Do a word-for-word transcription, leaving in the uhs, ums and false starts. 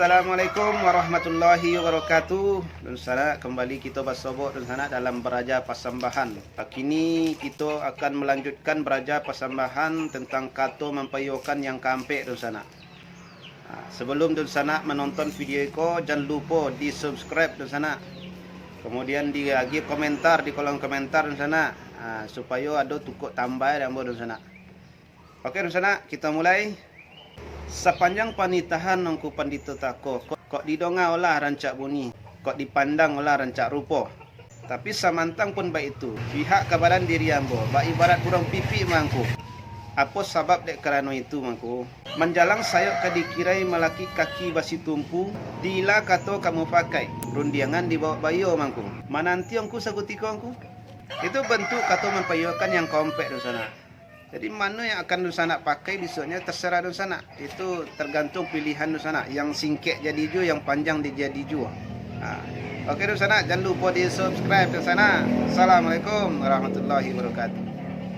Assalamualaikum warahmatullahi wabarakatuh. Dunsanak, kembali kito basobok dunsanak dalam baraja pasambahan. Kini kito akan melanjutkan baraja pasambahan tentang kato mampaiyokan yang kaampek dunsanak. Ha, sebelum dunsanak menonton video ko, jan lupo di subscribe dunsanak. Kemudian diagiah komentar di kolom komentar dunsanak. Ha, supayo ado tukok tambai dari ambo dunsanak. Oke dunsanak, kito mulai. Sapanjang panitahan Angku Pandito Tako, kok, kok didonga olah rancak bunyi, kok dipandang olah rancak rupo. Tapi samantang pun baitu, pihak ka badan diri ambo, baibarat burung pipik mangku. Apo sabab dek karano itu mangku? Manjalang sayok ka dikirai malakik kaki basitumpu, dila kato ka mupakai, rundiangan dibawok baiyo mangku. Mananti angku sakutiko angku. Itu bantuak kato mampaiyokan yang kaampek dunsanak. Jadi, mano yang akan dunsanak pakai bisuaknyo, terserah dunsanak. Itu tergantung pilihan dunsanak. Yang singkek jadi juo, yang panjang dijadi juo. Ha. Oke dunsanak, jan lupo di subscribe dunsanak. Assalamualaikum warahmatullahi wabarakatuh.